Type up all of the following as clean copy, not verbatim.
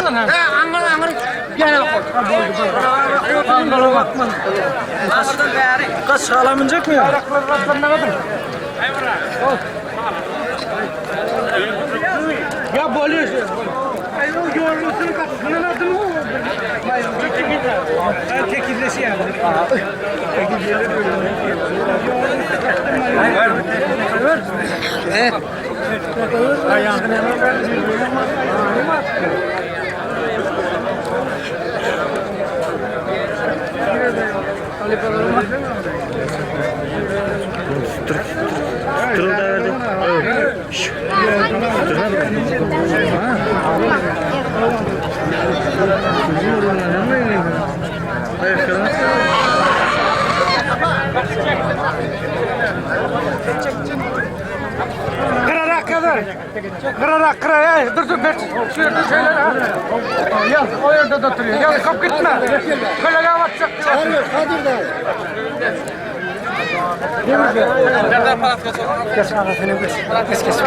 Aňyrdan ha. He, aňyr aňyr gene bak. Aňyrdan bäri. Kaç alaminjek mi? Ya bolýar. Aý o ýollusyny kapysyndan aldym o. Tekizleşýär. Gyrarak kadar. Gyrarak gyra. Ey, dur dur ber. Şu ýerde şeýle. Ýa, o ýerde de oturuyor. Ýa, kop gitme. Kölege batjak. Kadir dayı. Geç aga seni geç. Geç geç.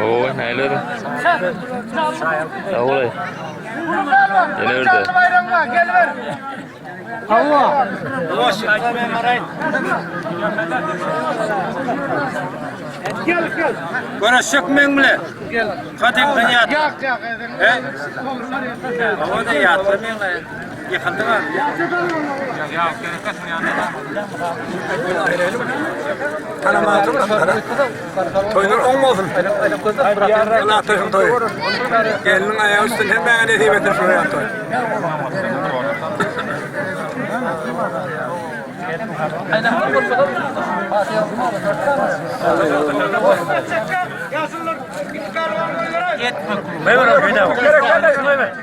Oý, näler? Sag bol. Ýene birde. Gel gel. Görüşecek men bile. Kadim kanyat. Yak yak. He? O da yatlı men bile. Yıkıldı mı? Toýlar oň bolsun. Allah toýun toýy. Geliniň aýagy üstün hemmäňe nesip etsin şular ýaly toý.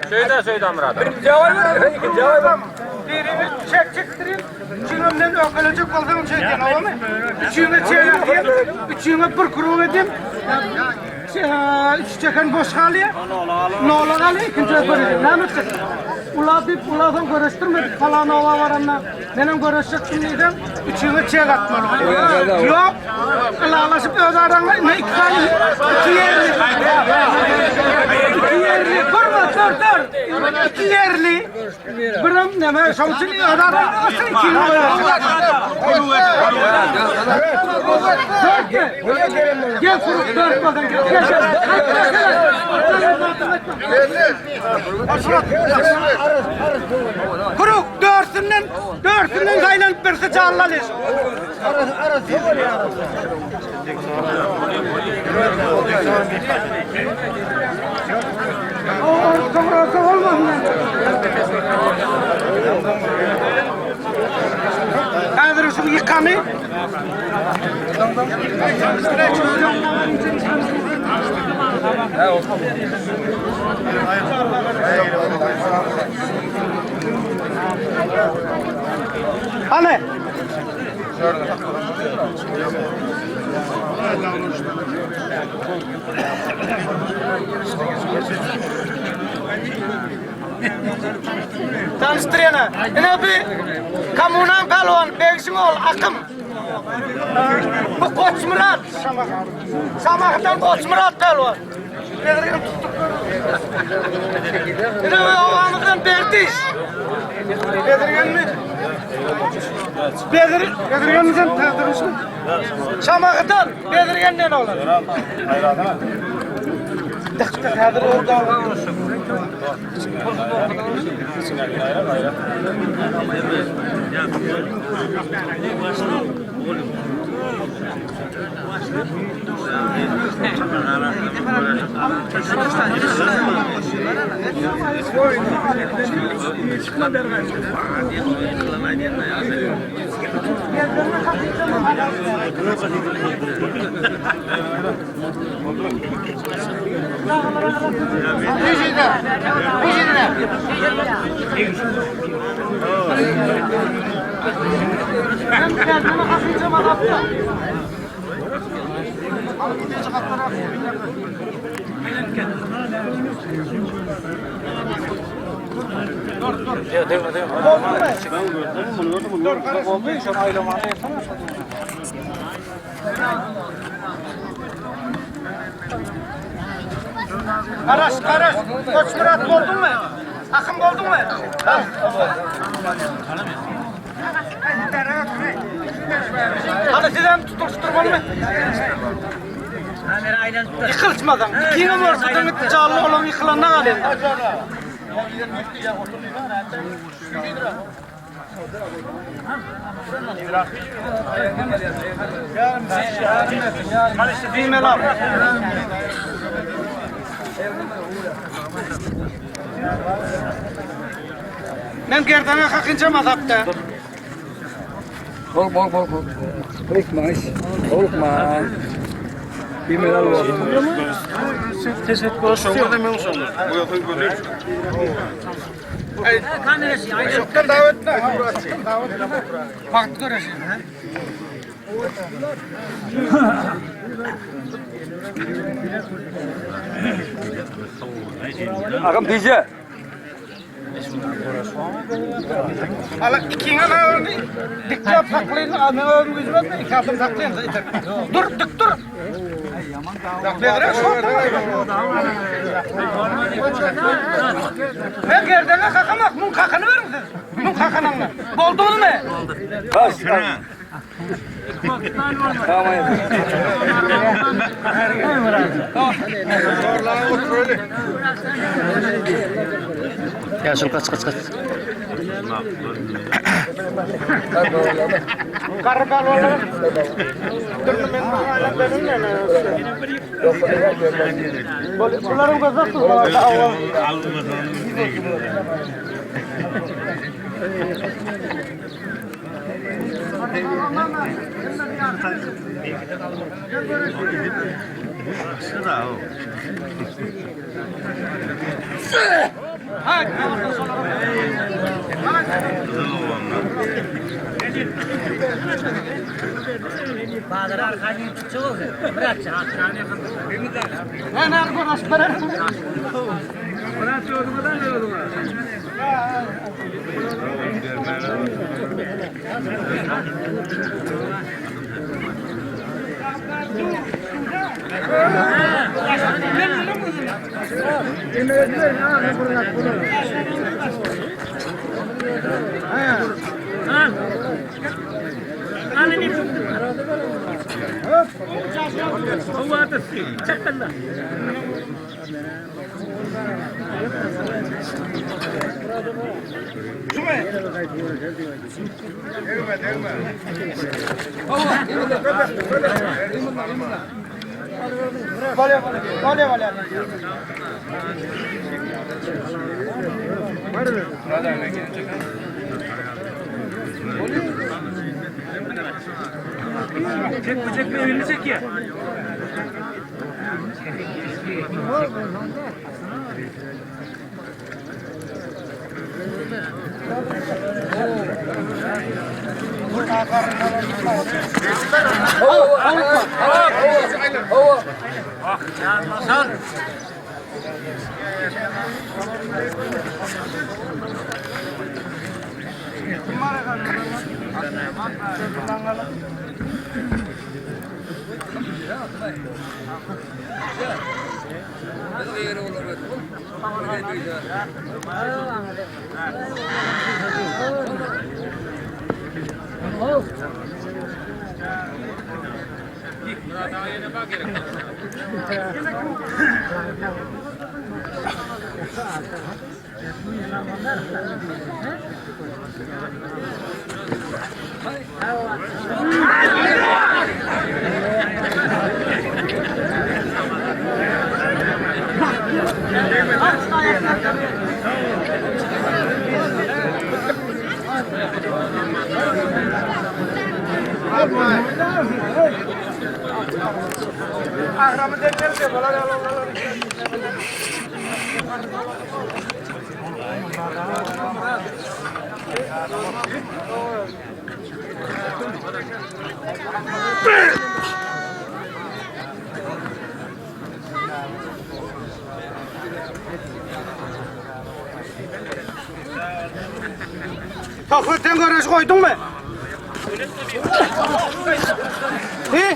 Söýde söýde Murat. Birimi çek çektireyim. Üçüňden ökelecek bolsam çeken olamy? Üçüňe çek edeyim. Üçüňe bir kruw edeyim. Üç çeken boş galýar. Nola galýar, ikinji bir edeyim. Näme etjek? Ula diýip uladan görüşdirmedik falan owa baranda. Menem görüşjekdim diýdim. Üçüňe çek atmaly. Ýok. Ylalaşyp öz araňda ne iki tane iki ýerli. İki ýerli. Durma dur dur. İki ýerli. Birim neme şoň üçin öz araňda asıl iki Dört gel. Gel kurup dört badan gel. Gel gel. Kuruk dörsünden dörsünden saýlanyp berse janlalyş. Häzir şu ýykany Hany? Tanyşdyrýana. Ine bi kommunaň pälwan Begşiň ogly Akym. Bu Goçmyrat. Şamahdan Goçmyrat pälwan. Bezirgen tutduk. Ine obamyzdan Berdiş. Bezirgenmi? Bezir, Bezirgenmi sen täzdirmişmi? Şamahdan Bezirgenden oglan. Dik häzir orada. Garaş, garaş. Goçmyrat bolduňmy? Akym bolduňmy? Hany sizem tutuşdurmalymy? Ýykylçmadan. Ikiňi bolsa janly olan ýykylandan galýar. Men gerdana kakynca mazapda. Bol bol bol bol. Korkma hiç. Korkma. Bir medal var. Çoktan davet ne? Wagt görüşün. Agam diyece. Ala ikiňe gawuny dikläp saklaýyn, men özüm güýjüm etme, iki adam saklaýyn. Dur, dik dur. Men gerdene kakamak, mun kakany beriň siz. Mun kakanyňy. Bolduňyzmy? Bas. Tamam. Ýaşul kaç kaç kaç. Garry pälwanlar. Durun men Bularyň gözü Ben arkadaş bererim. Bolýar, bolýar, bolýar. Tohur sen göreş goýduňmy? He?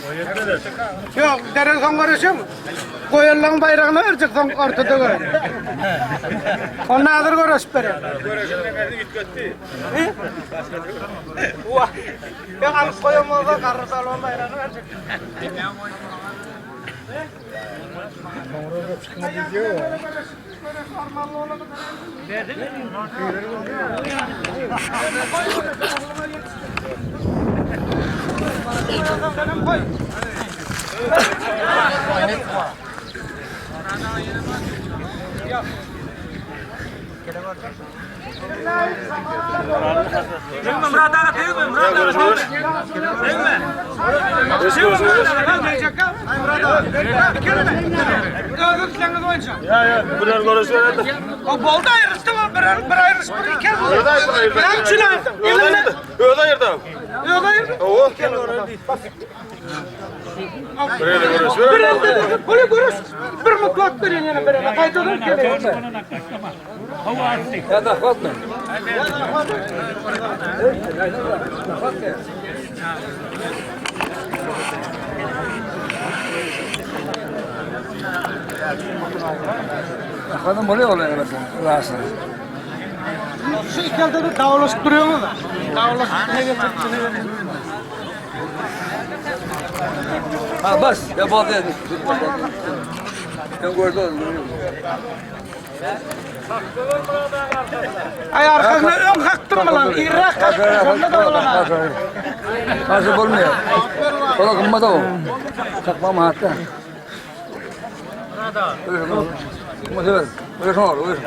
Ýok, derel soň göreşiň. Goýanlaryň baýragyny berjek soň ortada göre. Onda hazır göreşip berer. Göreşiň nemesini üýtgetdi. He? Wah. Ýok, alyp goýan bolsa garry salon baýragyny berjek. Murat aga degme, Murat aga degme. Özüňiz boýunça. Ya ya birer görüş verelim. O boldy aýryşdy mı? Bir bir aýryş bir iki. Özi aýyrdy. Näme üçin aýyrdyň? Özi aýyrdy. Özi aýyrdy. Özi aýyrdy. Oo. Birer görüş Bir verelim. elde böyle görüş. Bir mutlak bir ýene bir. Gaýtadan kelýär. Ya da korkma. Kadın buraya oluyor mesela. Rahatsız. Şu iki elde de dawlaşyp durýaňyz. Dawlaşyp ne getirip ne getirip. Ha bas. Ya bal dedi. Ben gördüm. Ay arkasyna öň hakdym lan. Irrak hakdym. Şonda da bolan. Karşı olmuyor. Kola kımma da o. Takma mı hatta? Kımma sever. Öyle sor, öyle.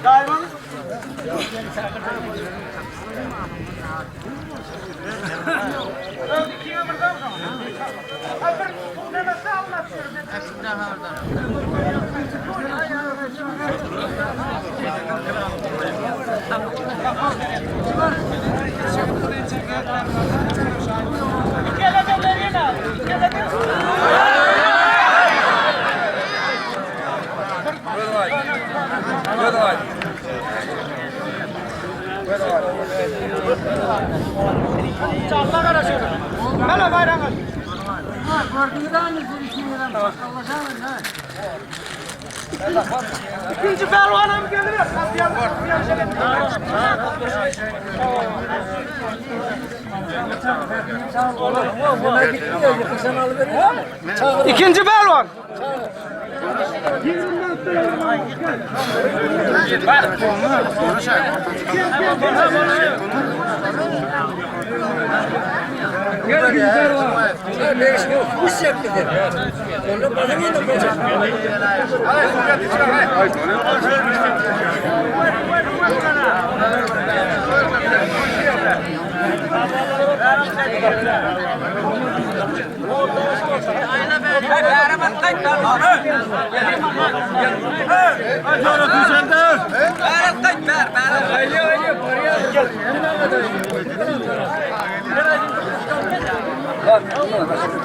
Daýman. Allah garaşıyor. Mele bayrağı. İkinci pervanım gelir. İkinci pervan.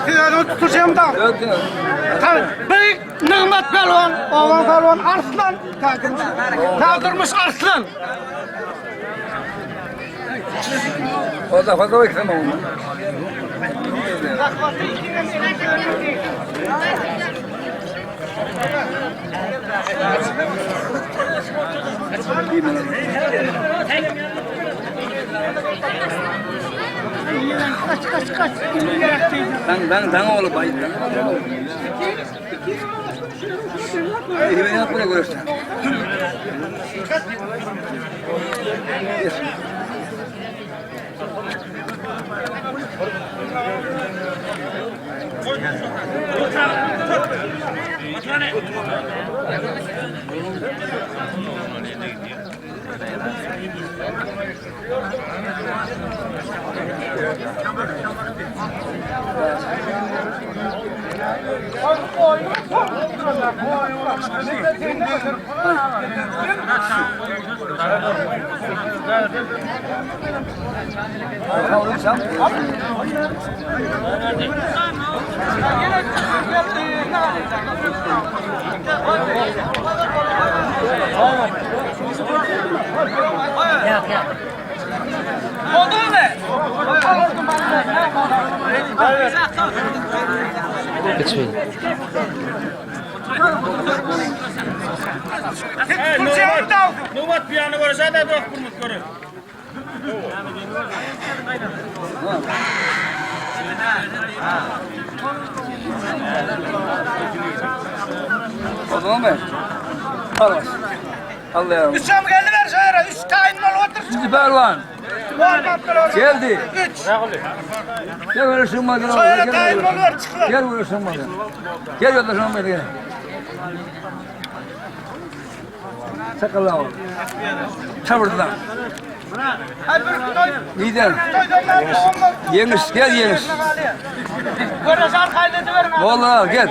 Siz onu tutacağım da. Tabii. Büyük Nigmet Pelvan, Oğlan Pelvan Arslan. Kaldırmış Arslan. O da fazla ikram oldu. Kaç kaç kaç. Ben ben ben oğlu bay. Ben yapmaya görüştüm. Oğlum sen. Geçmeyin. Numat bir yanı görüşe de dok kurmut görür. O zaman mı? Al. Allah ya. Üçem geldi ver şöyle. Üç tayin ol otur. Şimdi Pervan geldi. Üç. Gel böyle sığmadın. Şöyle tayin ol ver çıklar. Gel böyle sığmadın. Gel yolda sığmadın gel. Sakalla oğlum. Çabırdılar. Hadi bir toy. Lider. Yemiş gel yemiş. Görüş arkayla ediverin abi. Vallahi gel.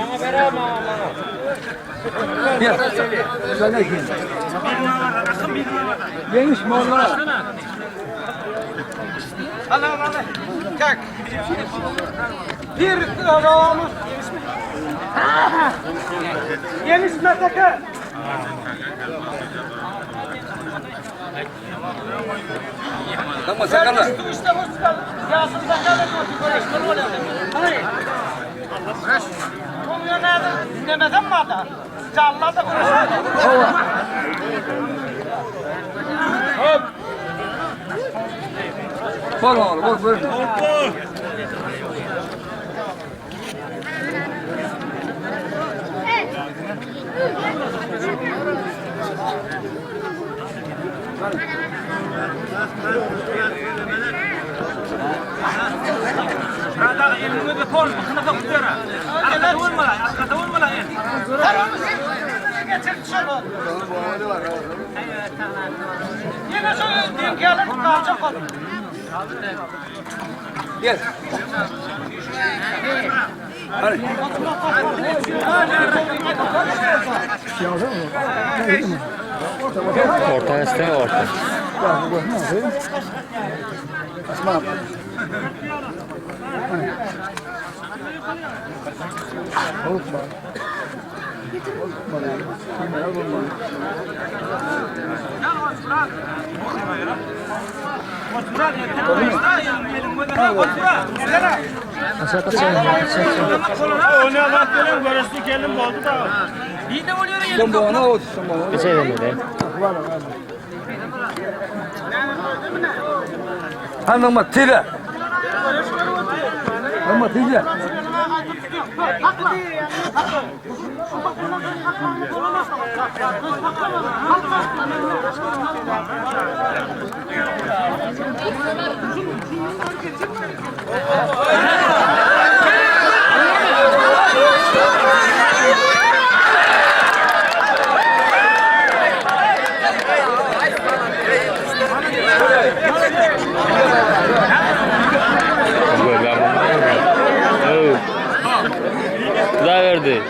Gel. Sen de gel. Yemiş molla. Al al al. Tak. Bir ravamız. Yemiş mi? Yemiş meteke. Tamam sakalla. İşte bu Yasın sakalla Hayır. Konuya nerede? Demezem mi ada? Canlar da konuşuyor. Bol oğlum bol bol. Yine şu dünyanın kalacak olur. Gel. Hadi. Orta isteme orta. Asma. Kaça kaça kaça. Ona bak gelin görüştü gelin boldu da. Son boğana o son boğana. Geçelim de. Hanıma tire. Hanıma tire. Xuda verdi.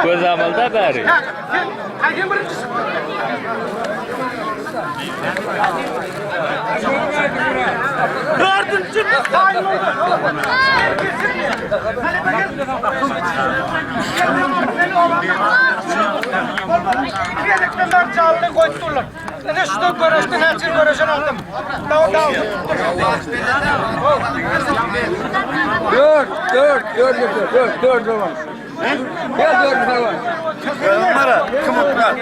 Göz amalda bari. Sen hakem birincisi. Dördüncü tayin oldu. Gerekli canlı koydular. Ine şuda göreşde näçe göreşen aldym. Daw daw. 4 4 4 4 4 4 Gel 4 var. Numara kim oturar?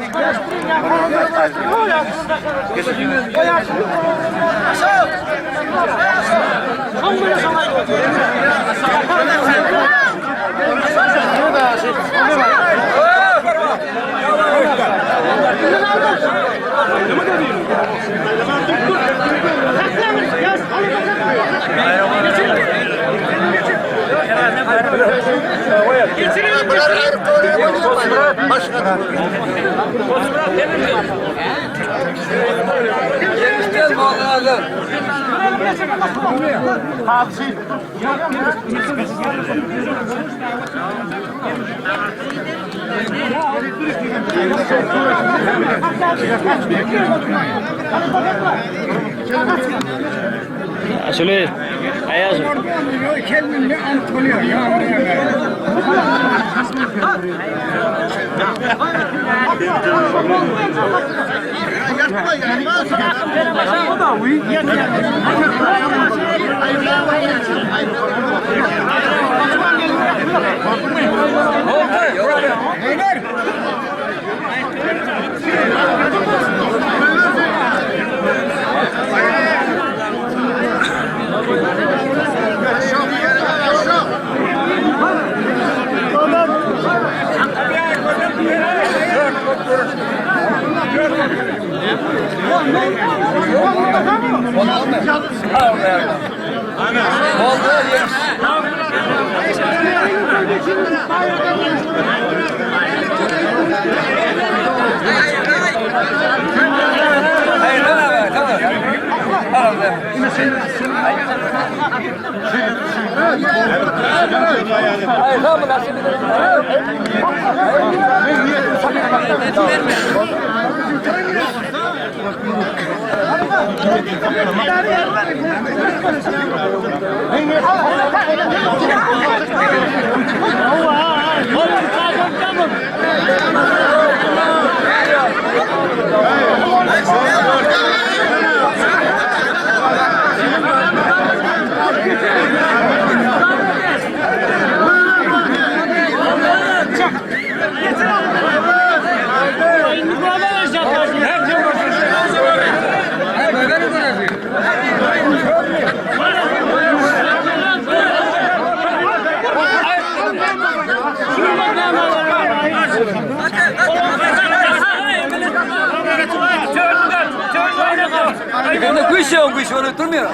Gel malını Şöyle Ayaz. Oldu yemiş. Hayır tamam tamam. Tamam. Hayır tamam nasıl Ne kuş yok kuş orada durmuyor.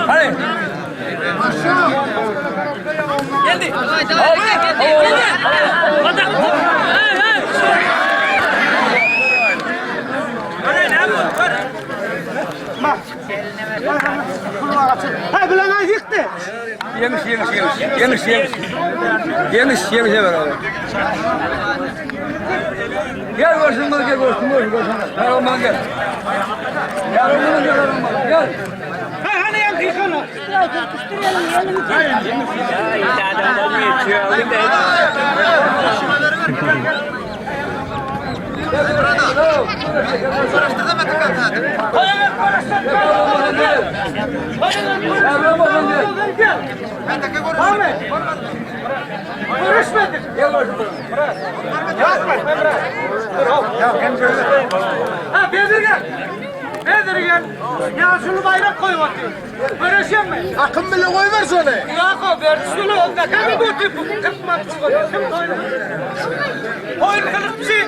Hadi. Geldi. Ha bilen ay yıktı. Yemiş yemiş yemiş. Yemiş yemiş. Yemiş yemiş hemen abi. Gel görsün bunu gel görsün görsün görsün. Gel olman gel. Gel olman gel olman gel. Ha hani yan yıkanı. Gel olman gel. Ahmet. Görüşmedik. Gel görsün bunu. Ha Bedir gel. Bedir gel. Ya şunu bayrak koy bakayım. Görüşüyor mu? Akın bile koy ver şöyle. Ya ko ver şunu. Ne kadar bu tip bu 40 mat bu. Kim koydu? Koyun kılıççı.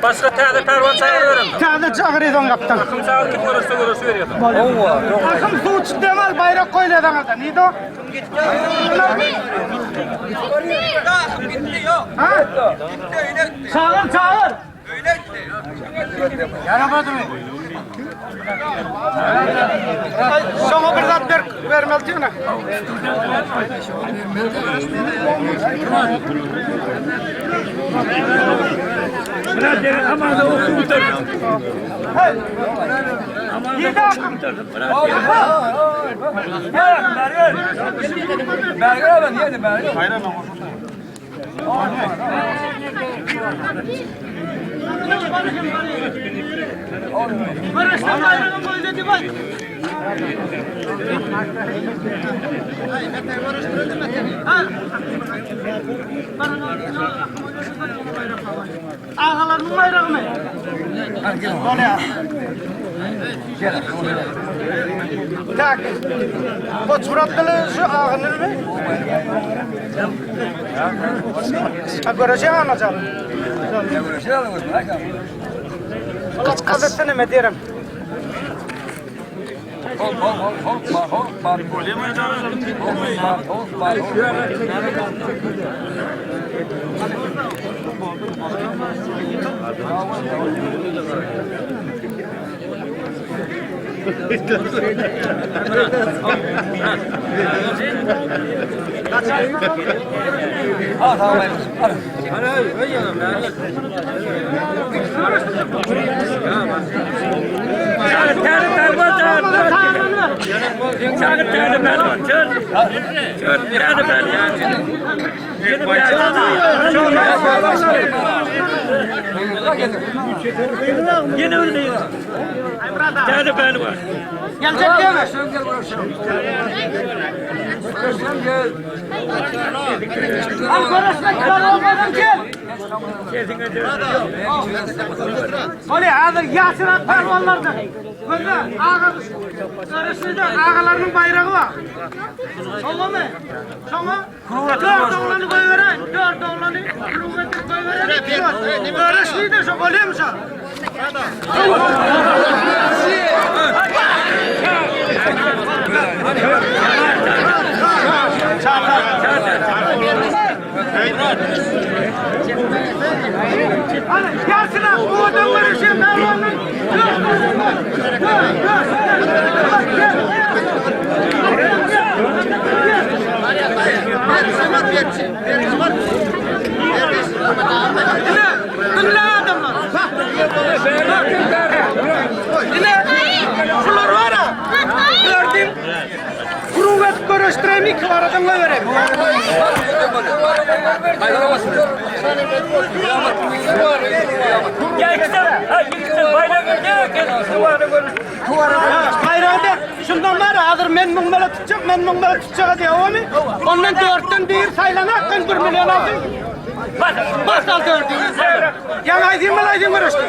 Başga täze pälwan çagyryberin. Täze çagyryň gapdan. Akym çagyr kim görüşse görüşü berýär. Akym suw çykdy al bayrak koyla da Nido? Ha? Çağır çağır. Şoňa bir zat ber, bermeli diýene. Ýedi akym. Berger ben yedim berger. Görüşden baýragyň goýdy diýip aýt. Agalarynyň baýragymy? Bolýar. Tak. Koç Murat bilen şu agynyny mi? Ha göreceğim anacağım. Kaç kaç neme diyelim. Hop hop hop hop hop hop. Hop hop Ha tamam. Çagyr täze pälwan çagyr. Çagyr täze pälwan. Çör. Çör täze pälwan. Ýene Ýene öldü. Täze pälwan. Gelecek değil mi? Al görüşmek kral olmadan gel. Oli hazır Yasir at pehlivanlardan. Gözle ağa görüşmede ağalarının bayrağı var. Şoňa mı? Şoňa dört oğlanı koyuveren, dört oğlanı kruga koyuveren. Görüşmede şo bolýar mı şo? Hadi gelsin ha, bu adam görüşüyor pehlivanın. Dört oğlanı var. Dört, dört, dört. Bak, gel. Yine, dinle adamlar. Bak. Yine, şular var ya. Gördüm. Kuru görüştüreyim, iki aradan vereyim. Bayrağı şundan var ya, hazır men müň mele tutacak, men müň mele tutacak diye o mi? Ondan dörtten bir saylanak, ben bir milyon aldım. Bas, bas al dördü. Ya aydın mı aydın görüştün?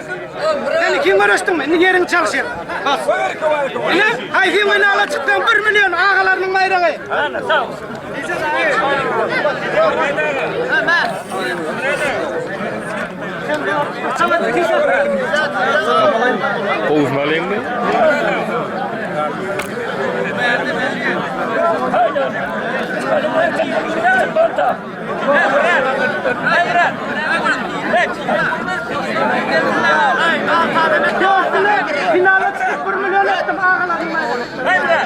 Sen kim görüştün mü? Ne yerin çalışıyor? Bas. Ne? Aydın mı ala çıktın bir milyon ağalarının bayrağı. Ana sağ ol. Gowuşmalyňmy? Dörtüne finale çıkıp bir milyon ettim ağalarının bayrağı.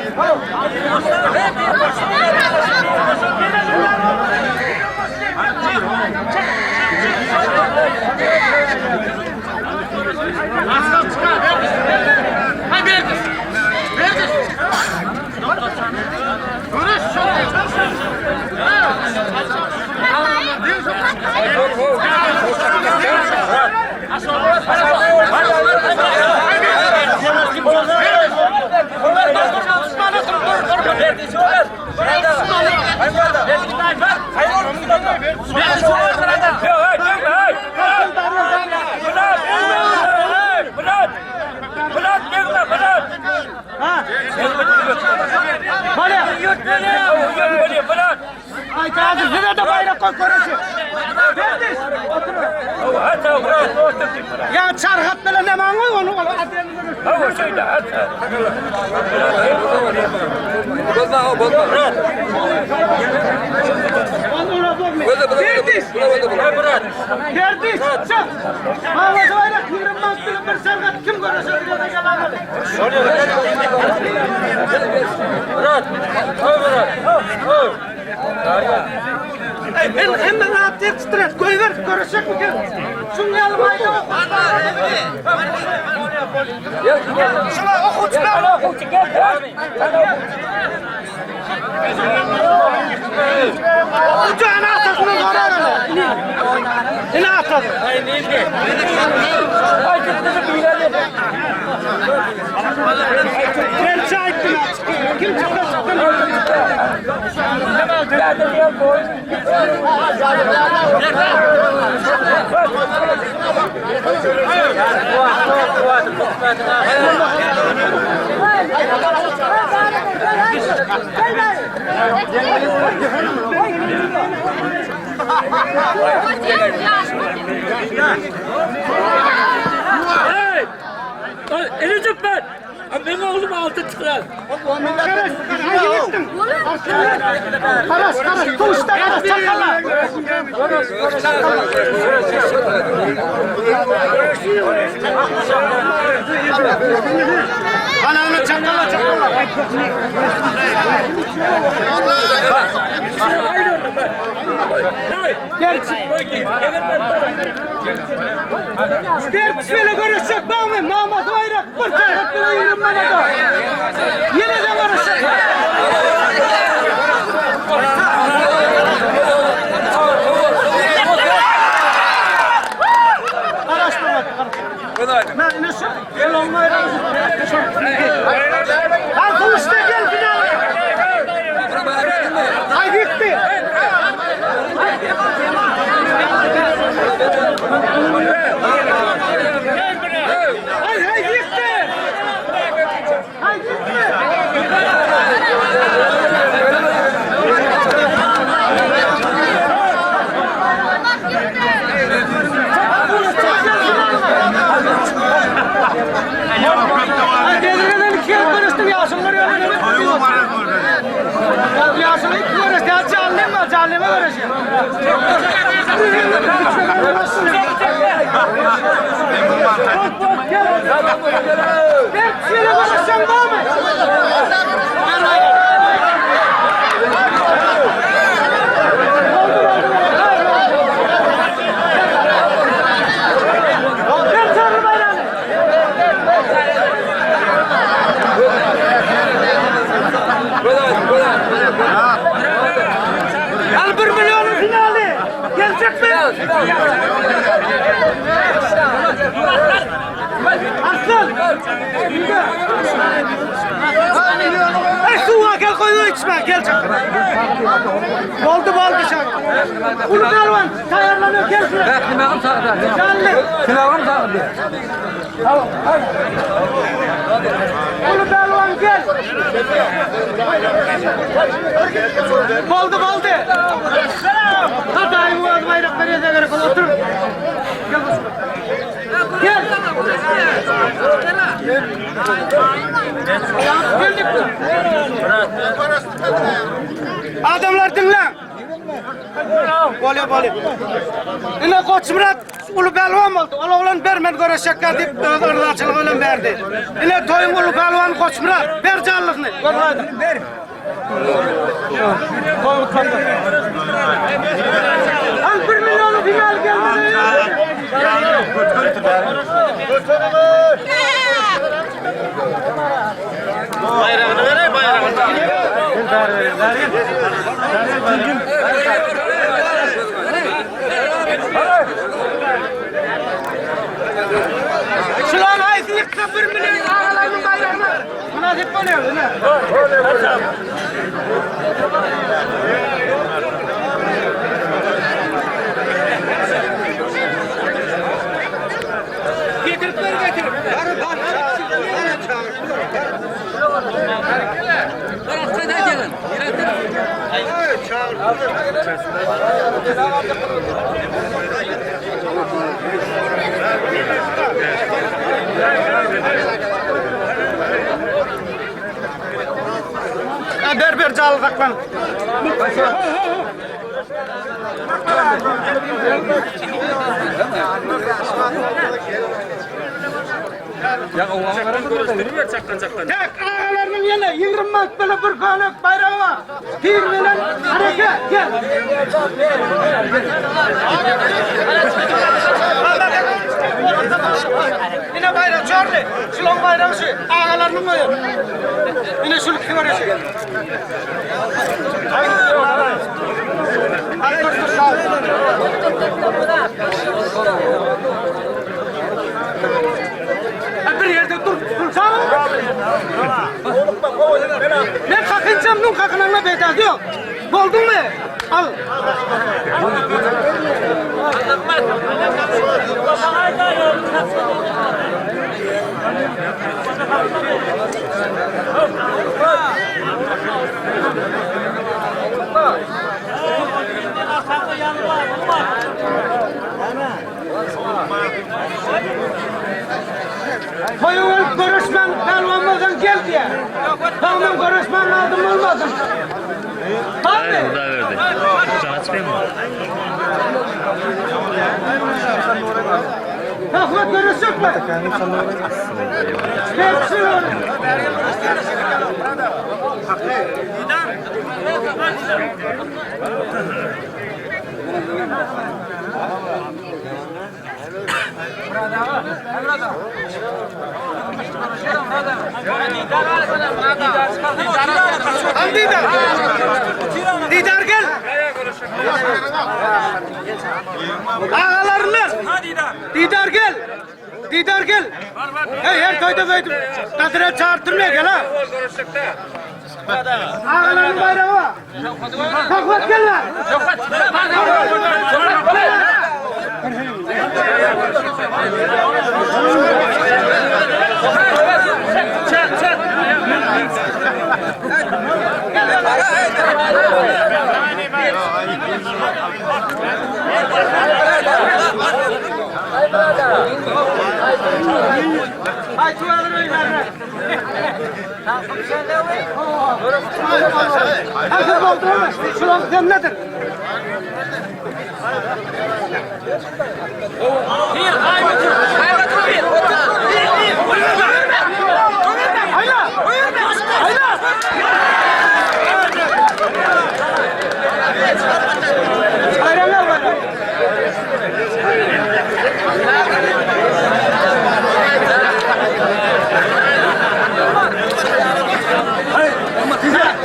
Ay taze size de bayrak koy görüşü. Verdiz. Ya çarhat bilen ne maňa onu ol adem Bozma, bozma. Onu bozma. Berdiş. Berdiş. Çık. Mağaza bayrak 20 manat bilen bir çarhat kim görüşür? Men hemen rahat yetiştiret, goýber, görüşek mi gel? Şuň ýaly maýda Şuna okuwçy gel, okuwçy gel. Okuwçy ana atasyna sorar ene. Ene atasy. Ben çaýtdym. Kim çyksa çyksyn. Hey! Eli ben. Benim oğlum altı çıkar. Karaş, hangi gittin? Karaş, karaş, tuşta karaş, çakala. Ananı çakala, çakala. Gerçi böyle görüşecek bak mı? Mahmut Bayrak bir çarpıp bile yürünmene de. Yine de görüşecek. Araştırma. Ben ne şu? Gel olmayı Al kılıçta gel finale. Ay gitti. Ay ay gitti. Ay gitti. Ay devreden ikiye görüştüm yaşımlar öyle. Yaşımı iki görüştü. Ya canlı mı? Canlı mı görüşüyor? Bak bak gel. Ben şöyle görüşsem var mı? Gel çağırın bayrağını. Al 1 milyonun finali. Gelecek mi? Aslan. Ey suğa gel koyu içme gel çak. Boldu boldu çak. Ulu Pervan tayarlanıyor gel şuraya. Silahım sağda. Canlı. Silahım sağda. Ulu Pervan gel. Boldu boldu. Hadi ay bu bayrak nereye gerek otur. Gel bu Gel. Geldik. Adamlar dinle. Bolya bolya. Ine Koçmurat ulu pehliwan boldy. Ol oglan ber men göreşekler diýip öz yrzaçylygy bilen berdi. Ine toýuň ulu pehliwan Koçmurat ber janlygyny. Ber. Al 1 milyonu final geldi. Bayrağını ver bayrağını. Şulan aýsy ýyksa 1 milyon agalarynyň baýragyna münasip bolýar, ine. Getirip ver getirip. Bar bar. Jenjaly saklan. Tek agalarynyň ýene 20 manat bile bir könek baýragy bar. Pir bilen hareke gel. Ine baýrak çorly. Şulaň baýragy şu. Agalarynyň goýun. Ine şul ikisi görüşi. Ay dur dur sağ ol. Bir ýerde dur. Sağ ol. Men kakynçam, nun kakynanyna peýdasy ýok. Bolduňmy? Al. Toýa gelip görüşmän pälwan bolsaň gel diýýär. Soňundan görüşmän aldym bolmasyn. Ay Hudaýberdi. Can açmaýmy? Rahmet görüşjekmi? Hepsi Al Didar. Didar gel. Agalaryndan. Didar gel. Didar gel. Hey her toýda beýdip gadyra çagyrtyrma gel ha. Agalaryň baýragy bar. Söhbet gel lan. Ay şu alır öyle. Hazır oldu mu? Şulan sen nedir? Hayla! Hayla! Bayramlar bayram.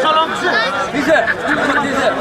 Salamçy. Bize. Bize.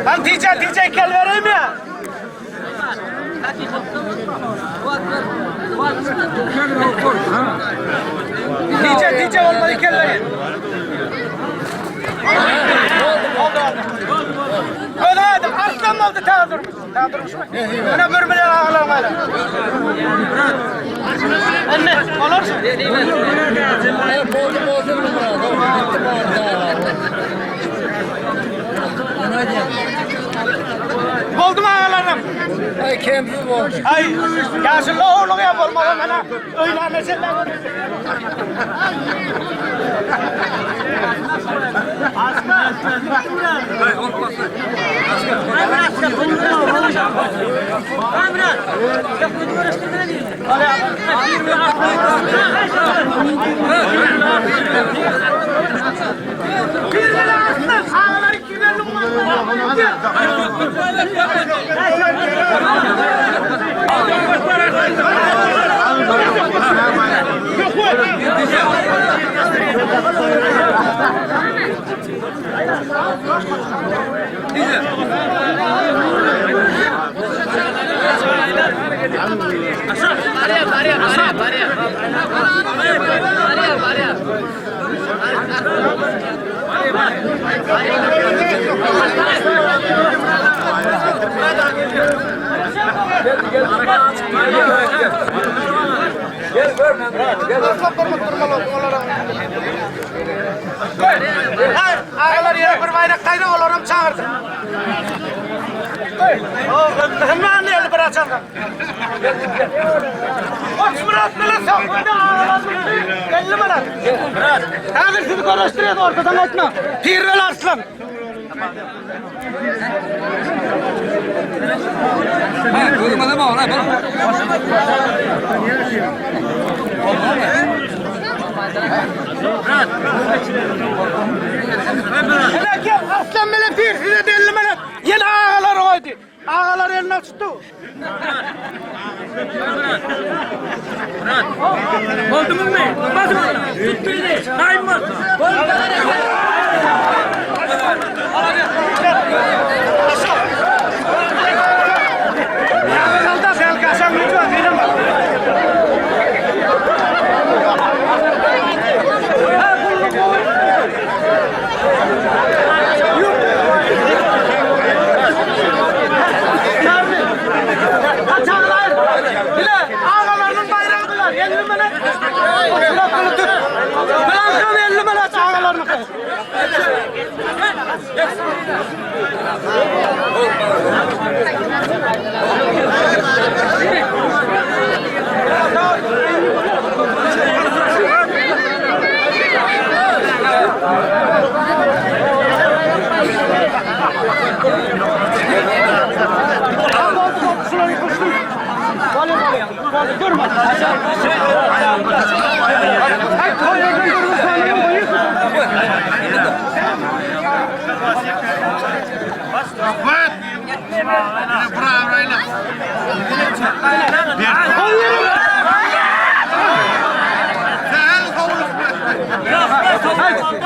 Lan DJ DJ gel vereyim ya. DJ DJ olmadı gel vereyim. Oldu oldu. Öyle hadi aslan oldu ta durmuş. Ta durmuş mu? Buna bürmeler ağlamayla. Anne olursun. Boldu mu ağalarım? Ay kemsiz oldu. Ay, yaşlı oğlum ya bolmalı bana. Öyle mesele var. Agalar ýene bir baýrak gaýra olaram çagyrdyk. Hemmäni eli bir açardan. Goçmyrat bilen söhbede agalarymyz 50 manat. Häzir sizi görüşdirýär ortadan aýtma. Pirwel Arslan. Ha, gözüme mi ona bak. Hele gel Arslan bilen Pir size de 50 manat. Ýene agalar goýdy. Agalar eline tutdy. Oldu mu? Olmaz mı? Tut beni. Naim var. Alda sen kaşan lütfen benim. Bile ağalarının bayrağıdılar. 50 manat. Oturak tut. Bırakın 50 manat ağalarını. Şurayı kuştum. Vale vale. Vale durma. Ay koyun durma sen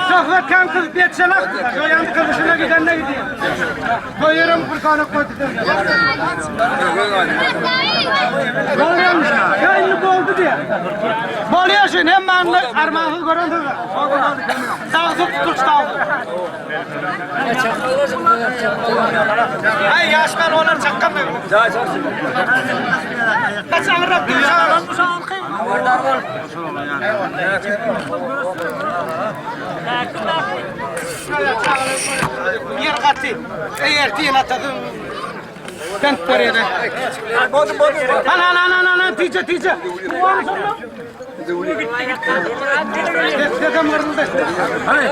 Söhbet kan kız bir çelak. Koyan kızışına giden ne gidiyor? Koyuyorum Furkan'ı koydu. Bolýarmyş. Ýaýly boldy diýe. Bolýar şun hem manly armaňy gören söz. Sağ tut sağ. Ay yaşlar olar çakkan mı? Kaç aňrak diýär. Ýer gaty. Eğer tiýen atady. Bent berýär. Boldy boldy. Ana ana ana ana tice tice. Dedem orunda. Hani?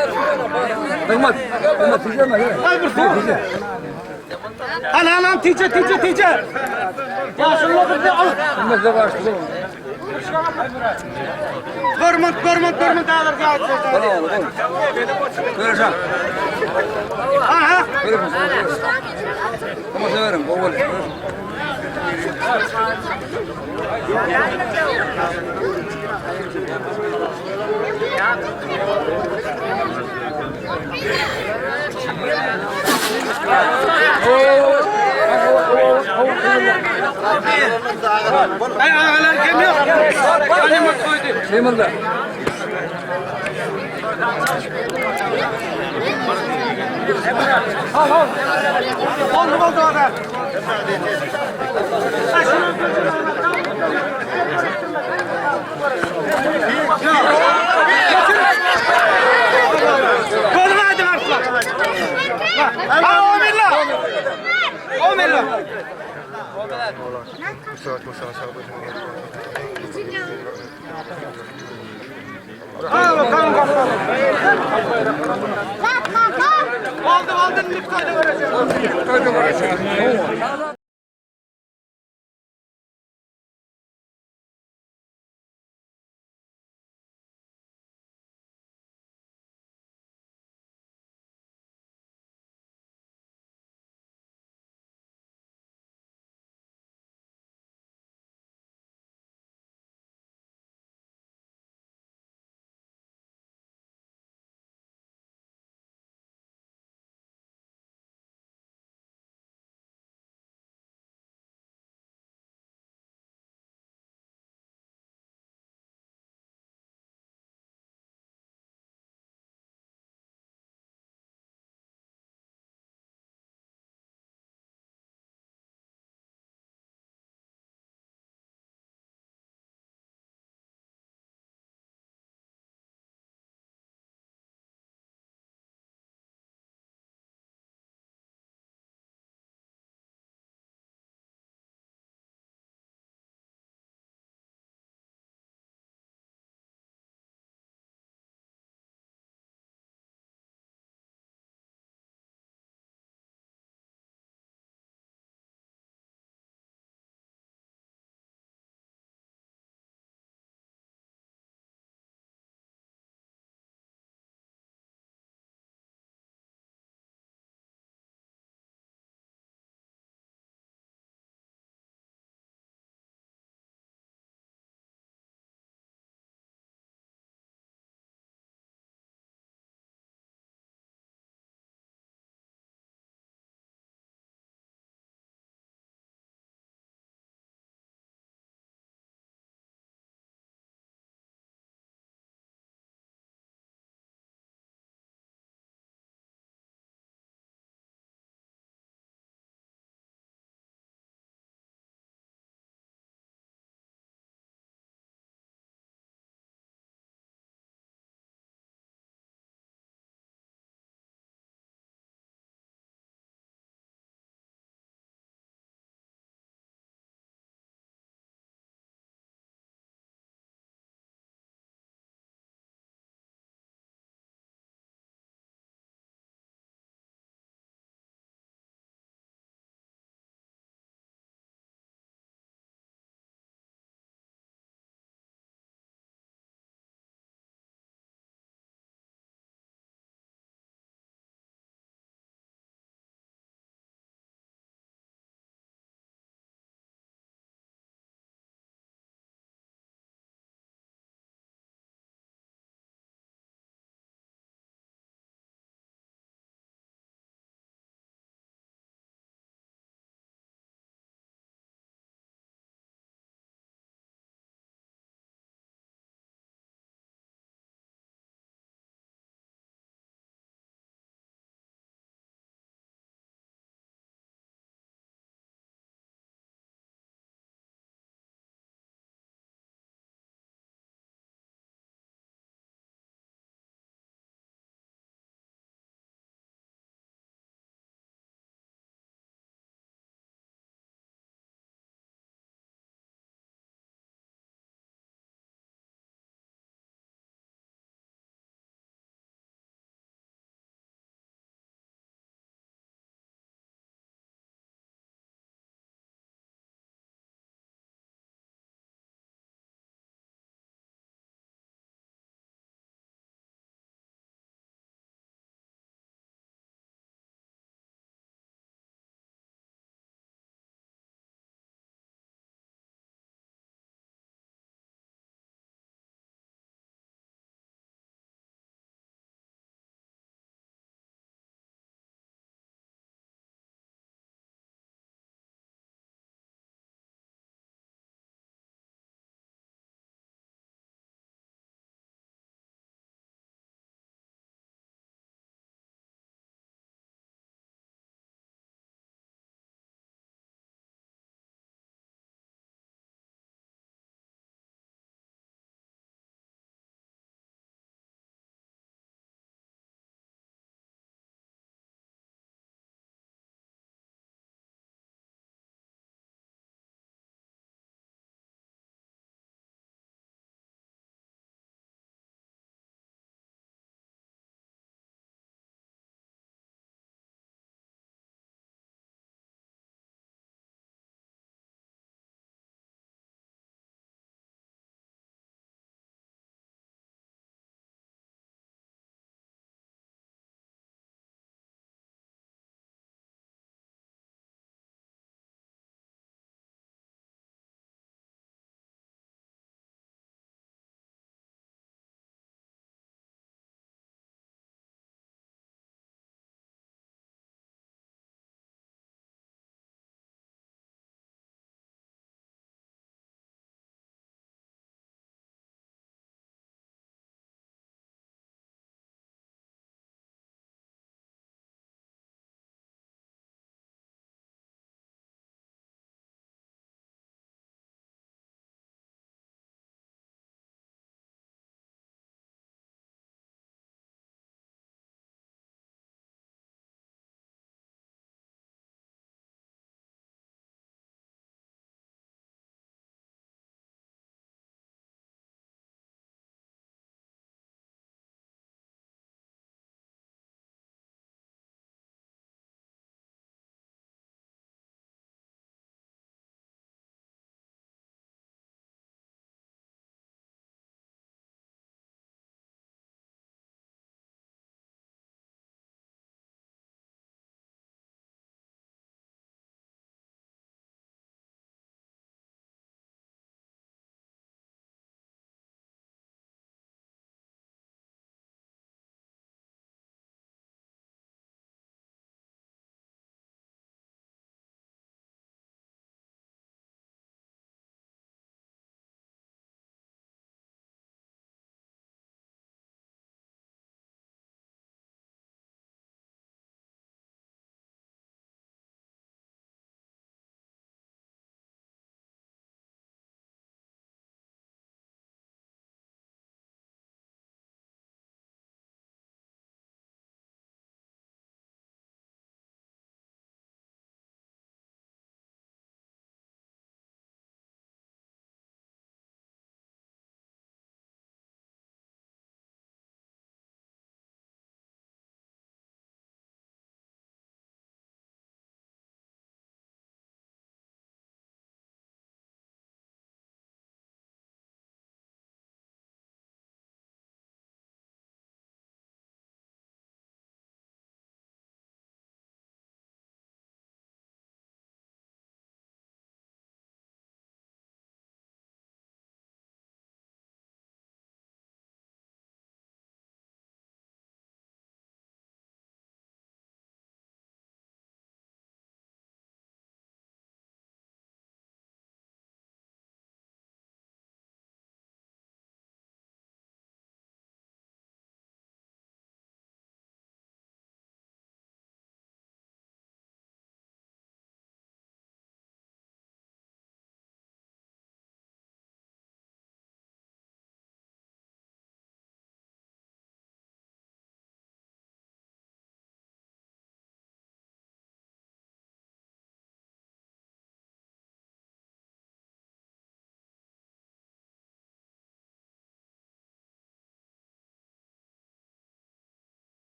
Durmaz. Durmaz. Tüyeceğim ben. Ay bir su. Ana ana tice tice tice. Ya şunu bir de al. Durmaz da karşı. Görmünt görmünt görmünt alır ya. Göreceğim. Aha. Ama severim. O böyle. Ay ağalar geliyor. Annem koydu. Şeymanda. Al al. Oldu oldu abi. Ha, şunu Gözüme aydın artık. Ha, o millah. O millah. Ha, bakalım bakalım. Oldu oldu. Lütfen de vereceğim.